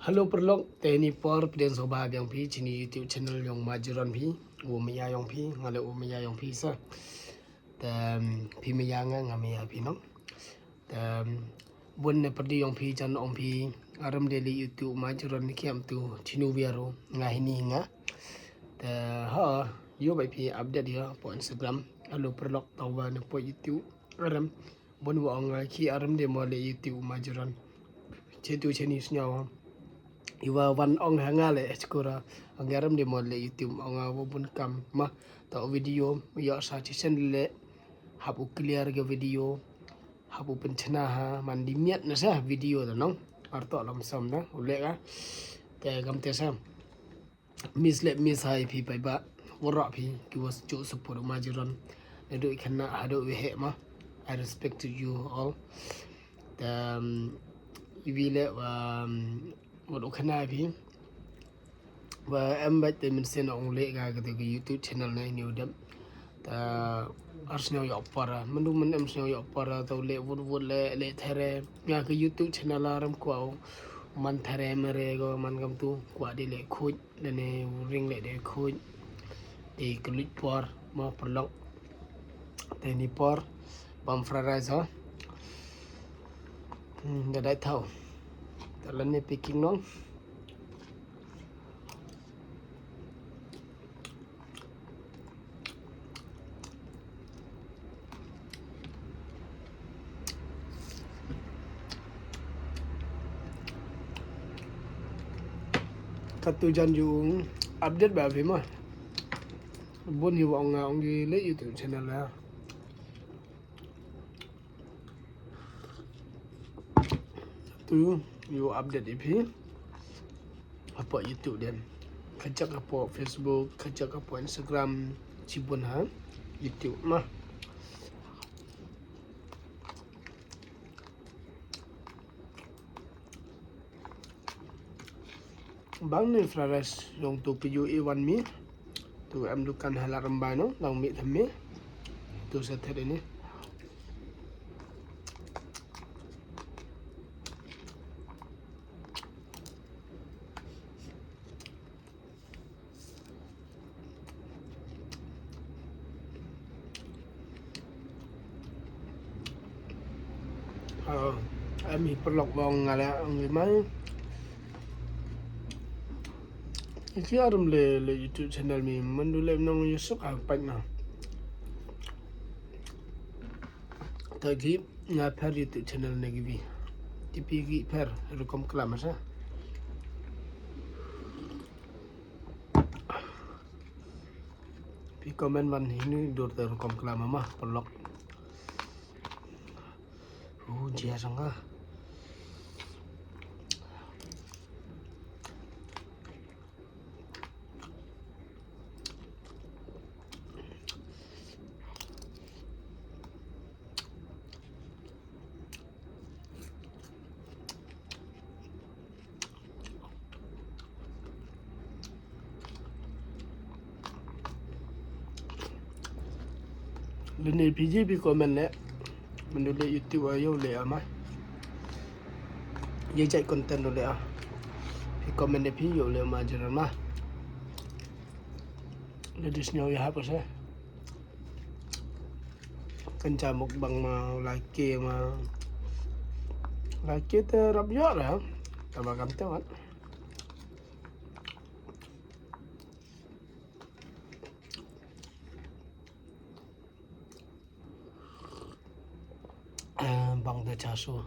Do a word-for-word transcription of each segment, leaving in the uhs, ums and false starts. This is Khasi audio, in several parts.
Hello paralok, te ni por pdiang sngewbha biang phi shini YouTube channel yong Majeron phi, u maya yong phi, nga le u maya yong phi sa. Te phi maya nga, nga maya phi nong. Te bun ne pyrdi yong phi jan ong phi, aram de le YouTube Majeron ni kiam tu chinu biaru nga hini nga. Te ha, yo bai phi update ya po Instagram. Hello paralok, tau ba ne po YouTube aram. Bun wa ong ki aram de mo le YouTube Majeron. Chetu cheni snyaw. Iwa wan ong hanga le eskura. Ong aram de mo le YouTube ong wa bun kam ma ta video yo sa chisen le hap u clear ga video. Hap u penchna ha man di miat na sa video da nong. Arto lam sam da u le ga. Te gam te sam. Miss le miss hai phi pai ba. Wara phi ki was chu support Majeron. Na do ikan na hado we he ma. I respect to you all. Um, iwi le um, wat u khana phi. Wa em ba te min sen ong le ga ga YouTube channel na ni u dem. Ta ar sñiaw yoh para, myndu min em sñiaw yoh para, tau le wut wut le le there. Nga ka YouTube channel aram kwau man there mere go man kam tu kwa di le khuj, dane ring le de khuj. Di khuj por ma paralok. Te ni por bam fried rice ha. Hmm, da dai thau. Ta lan ne picking nong. Katu jan ju update ba phi ma. Bun hi wa ong nga ong gi le YouTube channel la. Tu yu update iphi. Hapoh YouTube den. Kajak hapoh Facebook, kajak hapoh Instagram, chibun ha YouTube ma. Bang ni fried rice yong tu piju iwan mi. Tu em dukan hala rembai no, lang mi them mi. Tu sa thet ini. Ah, em hi paralok bong nga le ang mai. Iki arum le le YouTube channel mi mandu le nong yusuk ah pat na. Tagi nga pher YouTube channel na gibi. Tipi gi pher rukom kelam sa. Phi comment wan hini dur te rukom kelam ma paralok. Uh, jia sangka. Lini P G P comment ne. Mendu le YouTube ayo le ama. Ye jai content le a. Phi comment ne phi yo le ma jeran ma. Le dis nyaw ya apa sa. Kan jamuk bang ma laki ma. Laki te rap yo la. Tama kam te wan. Eh, bang da chasu.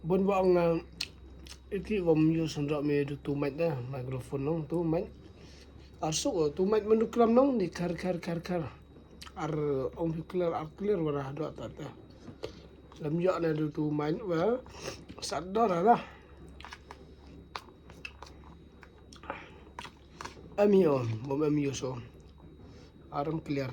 Bun bang, eh, iki bom yu sendok me du tu mic da, microphone nong tu mic. Arsuk tu mic mendu kelam nong di kar kar kar kar. Ar ong phi clear, ar clear wara dua ta ta. Lam yo na du tu mic wa sador la. Amio, bom amio so. Aram clear.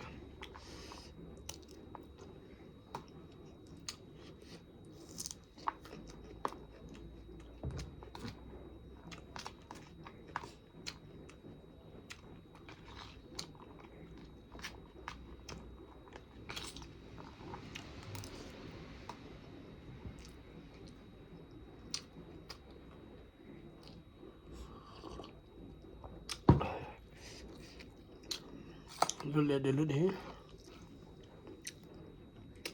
Lut leh da lut hi.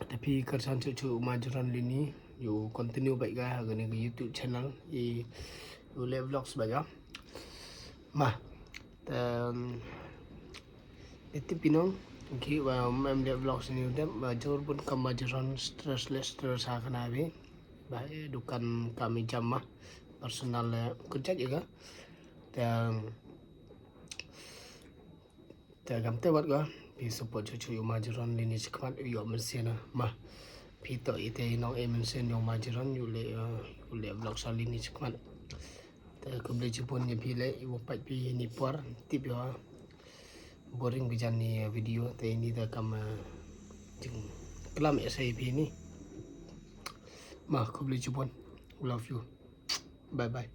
Te phi kyrchan shuh shuh u Majeron Lini, ïa u continue bad ka ha kane ka YouTube channel, i u leh vlogs bad ka. Ma, te, um, te tip phi nong, ki wa em leh vlogs ni u dep, ba jur bun kam Majeron stress leh stress ha kane bi. Ba, eh, dukan kam i jam ma, personal leh kyrchan ïa ka. Te, um, Te kam te wat ka, phi support shuh shuh ïa u Majeron Lini shakhmat, ïa u mynsiem na. Ma, phi to ite i nong i mynsiem ïa u Majeron, ïa u leh, eh, ïa u leh vlog sha Lini shakhmat. Te khublei shibun ïa phi leh, ïa u peit phi ni por, tip ïa u. Boring bijan ni, eh, video, te ini te kam, eh, jingklam ïa sa ïa phi ni. Ma, khublei shibun. Love you. Bye bye.